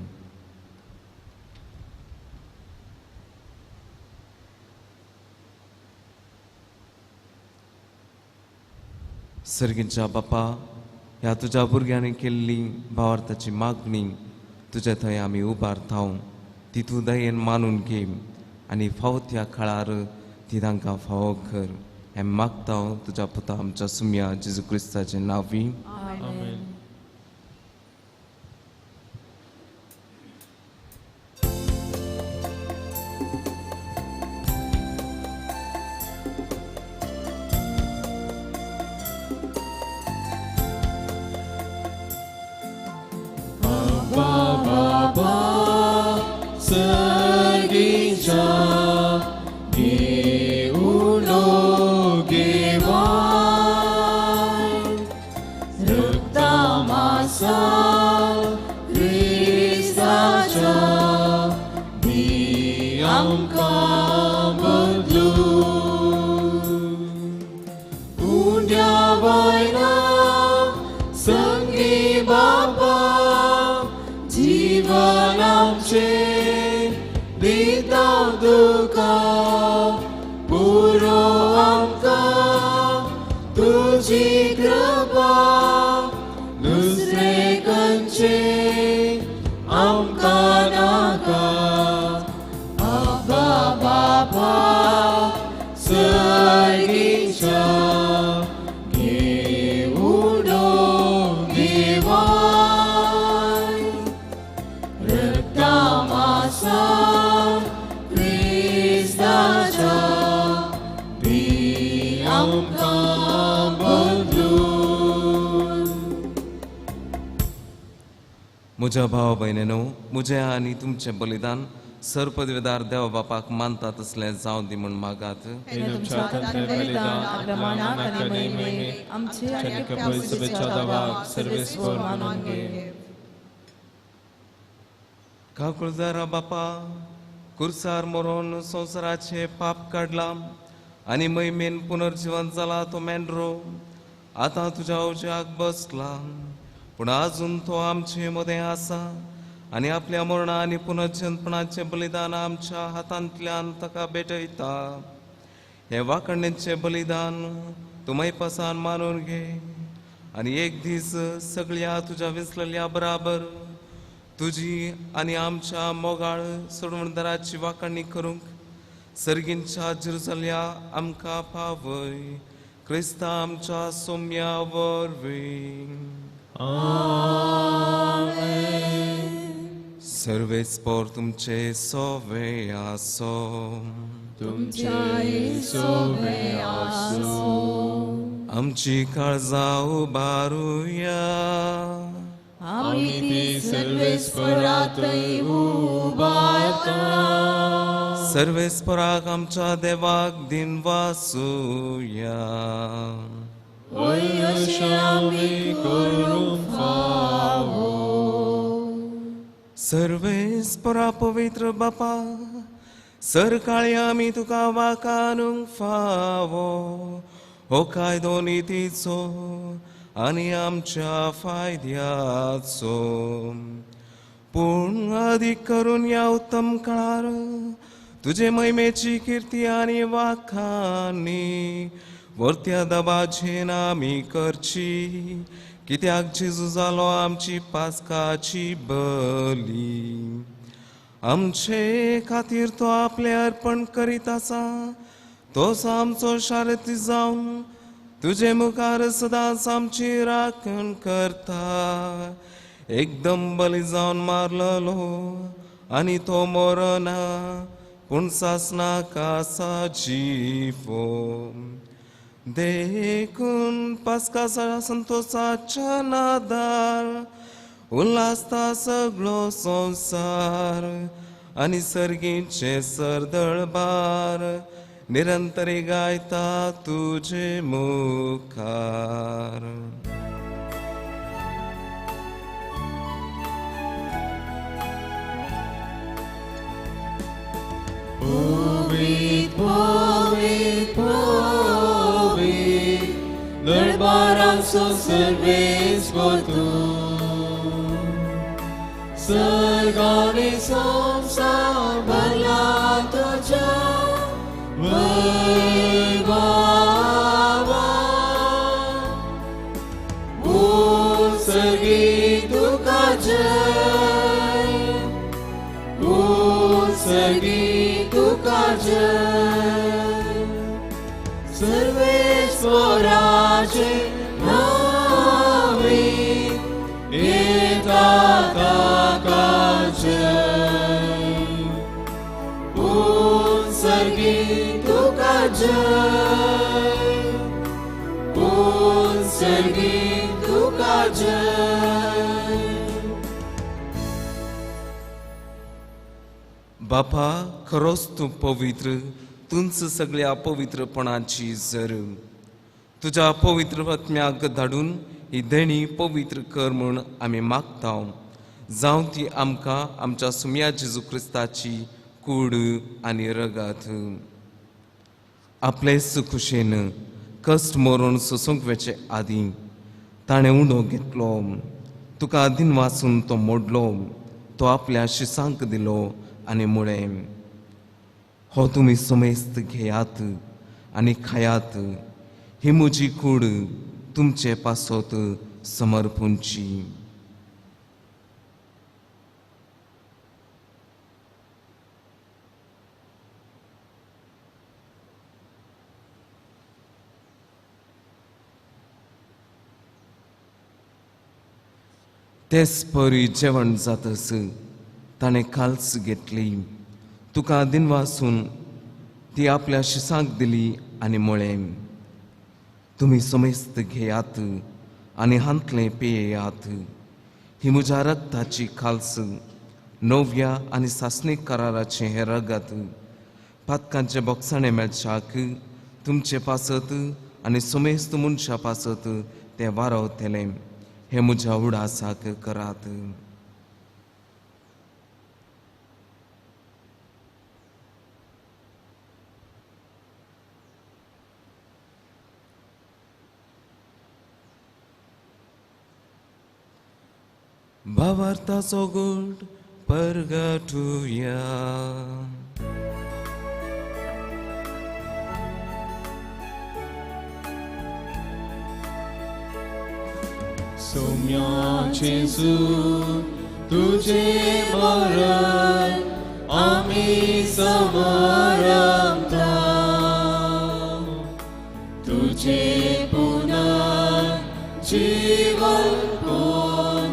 सर्गीच्या बापा, ह्या तुज्या भुरग्यांनी केल्ली भावार्थाची मागणी तुजे थंय आमी उबारता, ती तूं दयेन मानून घे आनी फावो त्या काळार ती तांकां फावो कर. हें मागता तुज्या पुता आमच्या सुम्या जेजू क्रिस्ताचे नांवी. आमेन. म्हज्या भाव भयणीनो, म्हजें आनी तुमचें बलिदान सर्वपदवीदार देव बापाक मानता तसलें जावं दी म्हूण मागात. काकुळदारा बापा, कुर्सार मरोन संवसाराचें पाप काडलां आनी महिमेन पुनर्जिवन जाला तो मेंढरो आतां तुज्या उज्याक बसला, पूण आजून तो आमचे मदें आसा आनी आपल्या मरणा आनी पुनर्जनपणाचें बलिदान आमच्या हातांतल्यान ताका भेटयता. हें वाखणेचें बलिदान तूं मैपासान मानून घे आनी एक दीस सगळ्या तुज्या विसलेल्या बराबर तुजी आनी आमच्या मोगाळ सोडवणदाराची वाखणी करूंक सर्गींच्या जेरुजल्या आमकां पावय. क्रिस्ता आमच्या सोम्या वरवीं. आमेन. सर्वेस्पोर तुमचे सोवे आसो. तुमचे सोवे आसो. आमची काळजां उबारुया. आमी ती सर्वेस्परातय उबारता. सर्वेस्पराक आमच्या देवाक दिनवासुया. वय अशें आमी करूंक फावो. सर्वेस्परा पवित्र बापा, सरकाळी आमी तुका वाखाणूंक फावो. हो कायदो नितीचो आनी आमच्या फायद्याचो, पूण अदीक करून ह्या उत्तम काळार तुजे महिमेची किर्ती आनी वाखाणी वरत्या दबाजेन आमी करची, कित्याक जेजू जालो आमची पास्काची बली. आमचे खातीर तो आपलें अर्पण करीत आसा, तोच आमचो शारती जावन तुजे मुखार सदांच आमची राखण करता. एकदम बली जावन मारलेलो आनी तो मरना, पूण सासनाक आसा जिवो. देखून पास्काच्या संतोसाच्या नादार उल्हासता सगळो संवसार आनी सर्गीचें सरदळबार निरंतरी गायता तुजे मुखार. पवित्र पवित्र पवित्र दरबारांतलो आसो सर्वेस्पर तूं सर्गानी संवसार भरला तुज्या वैभवान उत्सर्गी तुका जय उत्सर्गी तुका जय सर्वेस्पराचे नावे येता ताका जय उत्सर्गी तुका जय उत्सर्गी तुका जय. बापा खरोच तूं पवित्र, तूंच सगळ्या पवित्रपणाची जर. तुज्या पवित्र आत्म्याक धाडून ही देणी पवित्र कर म्हूण आमी मागता. जावं ती आमकां आमच्या सुम्या जेजू क्रिस्ताची कूड आनी रगात. आपले खुशेन कश्ट मरून सोसूंक वेचे आदीं ताणें उणो घेतलो, तुका आदीन वाचून तो मोडलो, तो आपल्या शिसांक दिलो आनी म्हळें, हो तुमी समेस्त घेयात आनी खायात, ही म्हजी कूड तुमचे पासत समर्पूंची. तेच परी जेवण जातस ताणें काल्स घेतली, तुका दिनवासून ती आपल्या शिसांक दिली आनी म्हळें, तुमी समेस्त घेयात आनी हांतलें पियेयात, ही म्हज्या रक्ताची खाल्स, नव्या आनी सासणीक कराराचें हें रगत, पातकांचे बोगसाणें मेळच्याक तुमचे पासत आनी समेस्त मनशां पासत तें वारवतलें. हें म्हज्या उडासाक करात. भावार्थाचो गोड परगटुया. सोम्या जेजू तुझे मरण आमी समरमता, तुझे पुनर्जीवन कोण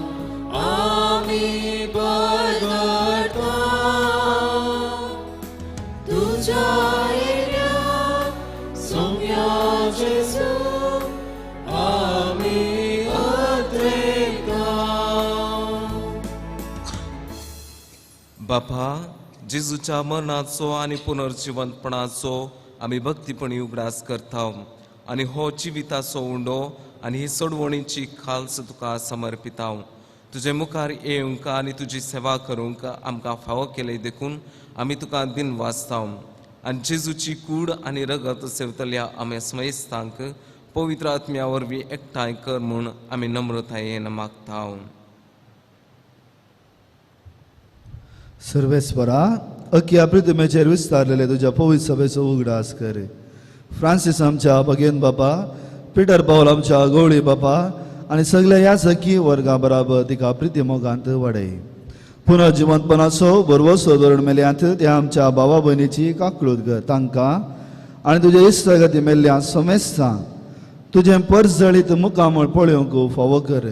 आमी बरगडता, तुझ्या येण्या सोम्या जेजू आमी. बापा, जेजूच्या मरणाचो आनी पुनर्जिवंतपणाचो आमी भक्तीपणी उगडास करता आनी हो जिविताचो उंडो आनी ही सोडवणीची खाल्स तुका समर्पिता. तुजे मुखार येवंक आनी तुजी सेवा करूंक आमकां फावो केले देखून आमी तुका दिन वाचता. आनी जेजूची कूड आनी रगत सेवतल्या आमी स्मयस्तांक पवित्र आत्म्या वरवीं एकठांय कर म्हूण आमी नम्रतायेन मागता. सर्वेस्परा, अखिया पृथ्वीचेर विस्तारलेले तुज्या पवित्र सभेचो उगडास कर. फ्रांसीस आमच्या बगेन बापा, पिटर पावल आमच्या गवळी बापा आनी सगल्या ह्या सखी वर्गा बराबर तिका प्रिती मोगांत वाडय. पुनर्जिवंतपणाचो बरवसो धोरण मेल्यांत त्या आमच्या भावा भयणीची काकळूत कर तांकां आनी तुज्या इश्टागती मेल्ल्या समेस्तांक तुजें परजळीत मुखामळ पळोवंक फावो कर.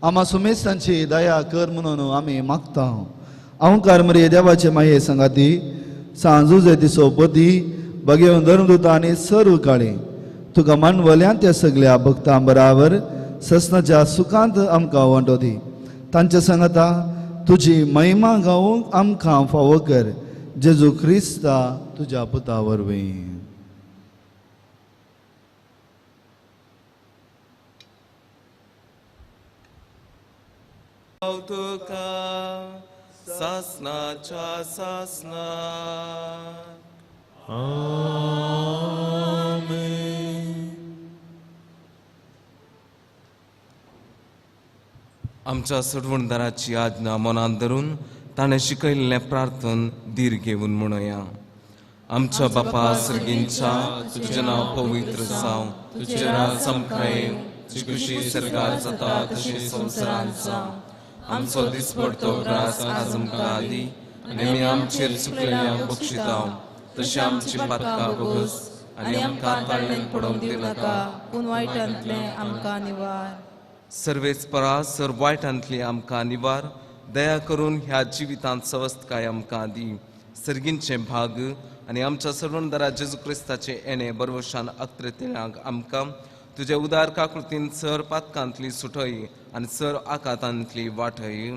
आमा समेस्तांची दया कर म्हणून आमी मागता. अहंकार मरे देवाचे माये संगाती सांजुजे दिसो पती बगेवन धर्मदूत आनी सर्व काळी तुका मानवल्यान त्या सगल्या भक्तां बराबर ससनाच्या सुखांत आमकां वांटो दी. तांच्या संगाता तुजी महिमा गावंक आमकां फावो कर. जेजू क्रिस्ता तुज्या पुता वरवीं. तुका सासनाच्या सासना. आमेन. आमच्या सोडवणदाराची आज्ञा मनांत धरून ताणें शिकयल्लें प्रार्थन धीर घेवन म्हणुया. आमच्या बापा सर्गींच्या, तुजें नांव पवित्र जावं, तुजें राज आमकां येवं, तुजी खुशी सरकार जाता तशी संवसारांत जावं. आमचो दिसपडतो ग्रास आज आमकां दी आनी आमी आमचेर चुकलेल्यांक बक्षिताव तशें आमची पातकां भोगस आनी आमकां ताळ्ळेन पडोवंक दिनाका, पूण वायटांतलें आमकां निवार. सर्वेच परा सर वायटांतली आमकां निवार. दया करून ह्या जिवितांत सवस्तकाय आमकां दी. सर्गींचें भाग आनी आमच्या सर्वणदारा जेजू क्रिस्ताचें येणें बरवशान अक्त्रेतल्यांक आमकां तुज्या उदार काकृतीन सर पातकांतली सुटय आनी सर आकातांतली वाटय.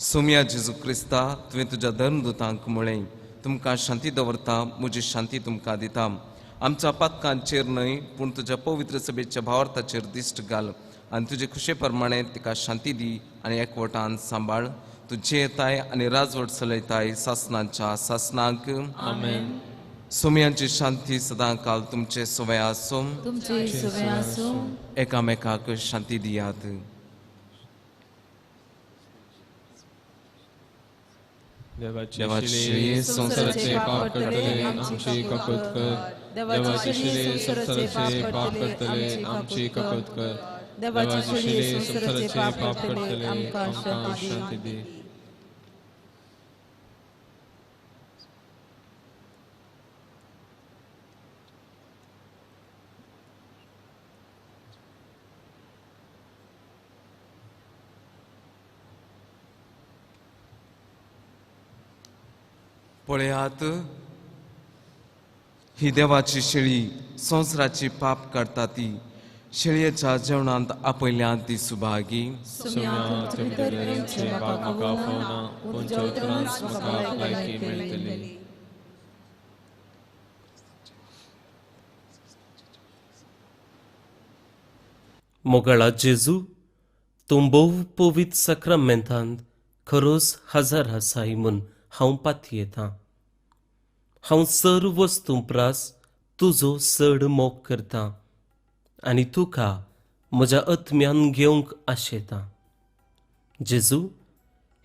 सोम्या जेजू क्रिस्ता, तुवें तुज्या धर्मदूतांक म्हळें, तुमकां शांती दवरता, म्हजी शांती तुमकां दिता. आमच्या पातकांचेर न्हय पूण तुज्या पवित्र सभेच्या भावार्थाचेर दिश्ट घाल आनी तुजे खुशे प्रमाणे तिका शांती दी आनी एकवटान सांबाळ. तूं जियेताय आनी राजवट चलयताय सासनाच्या सासनाक. आमेन. सोम्यांची शांती सदां काल तुमचे सुवे आसूं. तुमचे सुवे आसूं. एकामेकाक शांती दियात. देवाची संवसाराचे पाप करतले आमची कपत कर. देवाची शिले संवसाराचे पाप करतले आमची कपत कर. देवाची शिले संवसाराचे पाप करतले आमकां शांती दी. पळयात, ही देवाची शेळी संवसाराची पाप काडटा ती. शेळयेच्या जेवणांत आपयल्यांत ती सुभागी. मोगाळा जेजू, तूं भोव पवित्र साक्रामेंतांत खरोच हजार आसाय म्हूण हांव पातयेतां. हांव सर वस्तूं प्रास तुजो चड मोग करतां आनी तुका म्हज्या आत्म्यान घेवंक आशेतां. जेजू,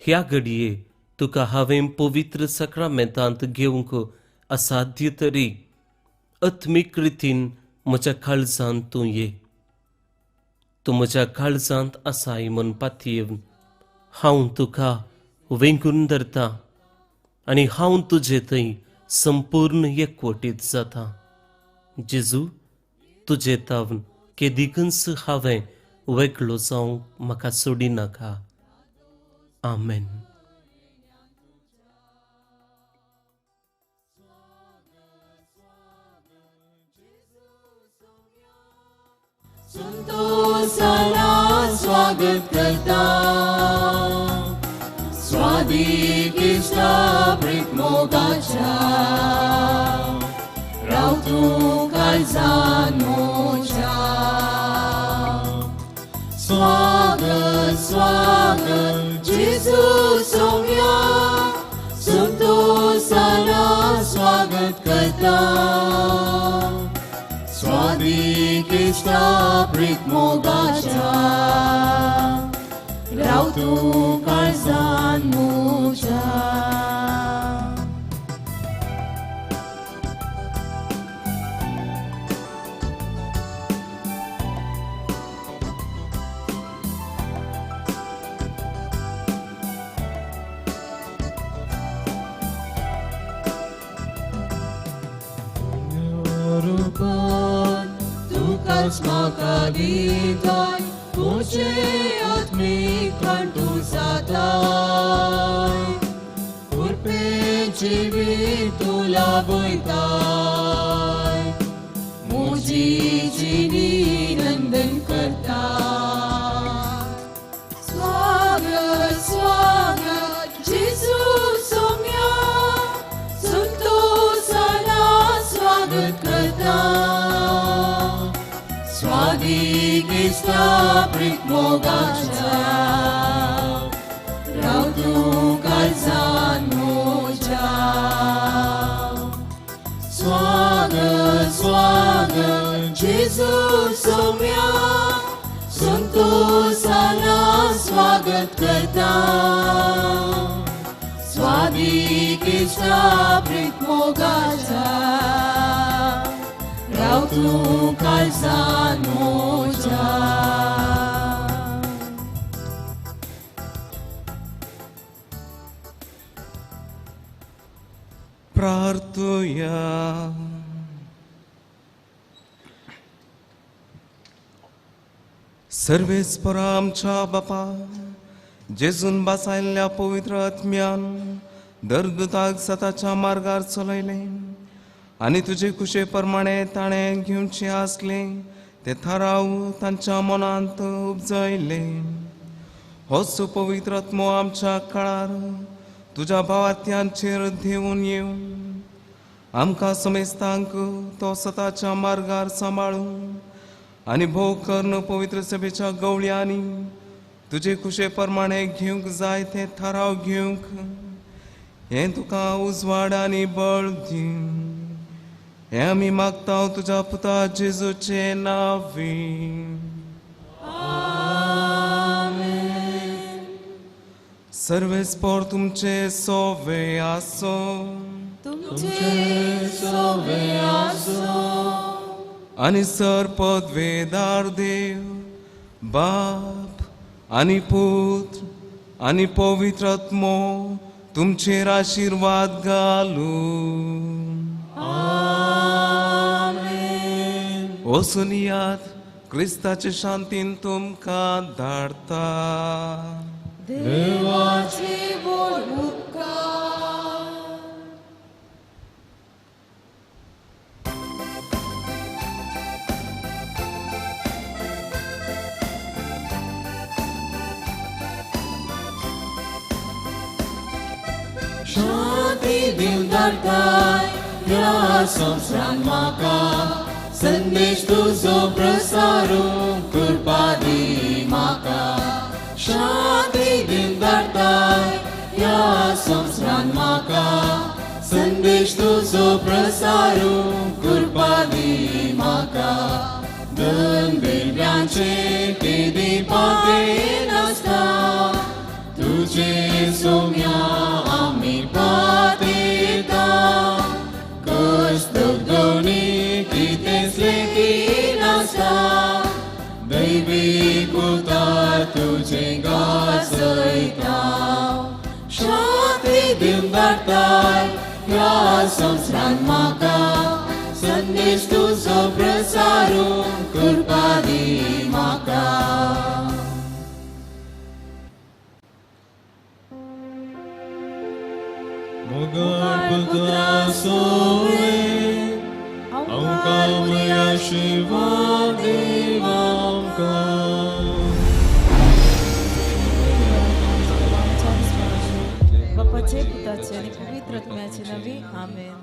ह्या घडये तुका हांवें पवित्र साक्रामेंतांत घेवंक असाध्य तरी आत्मीक रितीन म्हज्या काळजांत तूं ये. तूं म्हज्या काळजांत आसाय म्हूण पातयेवन हांव तुका वेंगून धरतां आनी हांव तुजे थंय संपूर्ण एकवटीत जाता. जेजू, तुजे तावन केदिकूच हांवें वेगळो जावंक म्हाका सोडिनाका. आमेन. स्वागत करता स्वादीक इश्टाप्रीत मोगाच्या राव तूं काळजान म्हज्या. स्वागत स्वागत जेजू सोम्या, संतोषाना स्वागत करता स्वादीक इश्टाप्रीत मोगाच्या राव तूं काळजान म्हज्या. रुपान तुकाच म्हाका दिताय, तुजें आत्मीक तूं जाताय, कृपेन जिवीत तूं लाभयताय, म्हजी जिणी नंदन करताय. स्वागत स्वागत जेजू सोम्या, संतोषाना स्वागत करता स्वादीक इश्टाप्रीत मोगाच्या राव तूं काळजान म्हज्या. स्वागत स्वागत जेजू जेजू सोम्या संतोषान स्वागत करता स्वादीक इश्टा प्रीत मोगाच्या राव तूं काळजान म्हज्या. प्रार्थुया. सर्वेस्परा आमच्या बापा जेजून बासायल्ल्या पवित्र आत्म्यान दर्दुताक सताच्या मार्गार चलयलें आनी तुजे कुशे प्रमाणे ताणें घेवचें आसलें ते थाराव तांच्या मनांत उपजयले. होच पवित्र आत्मो आमच्या काळार तुज्या भावार्थ्यांचेर धेवन येवं आमकां समेस्तांक तो सताच्या मार्गार सांबाळूं आनी भोव कर्ण पवित्र सभेच्या गवळ्यांनी तुजे कुशे प्रमाणे घेवंक जाय ते थाराव घेवंक हें तुका उजवाड आनी बळ दिवं. हें आमी मागता तुज्या पुता जेजूचे नांवी. सर्वेस्पोर तुमचे सोवे आसो तुमचे सोवे आसो आनी सर पदवेदार देव बाप आनी पुत्र आनी पवित्र आत्मो तुमचेर आशिर्वाद घालूं. आमेन. वचून यात क्रिस्ताचे शांतीन तुमकां धाडता. देवाचे व्हड उपकार. शांती दिवन धाडटाय ह्या संवसारान म्हाका संदेश तुजो प्रसारूंक कृपा दी म्हाका. शांती दिवन धाडटाय ह्या संवसारान म्हाका संदेश तुजो प्रसारूंक कृपा दी म्हाका. दोन भुरग्यांचे केदी पातळी नासता तुजे सोम्या आमी पातयता. कश्ट दोनी कितेंच लेगीत नासता दैवीक उतार तुजें गाजयता. शांती दिवन धाडटाय ह्या संवसारान म्हाका संदेश तुजो प्रसारूंक कृपा दी म्हाका. मोगाळ पुत्रा सोवे आमकां आशिर्वाद देव आमकां. बापाचे पुताचे आनी पवित्र आत्म्याचे नांवी आमेन.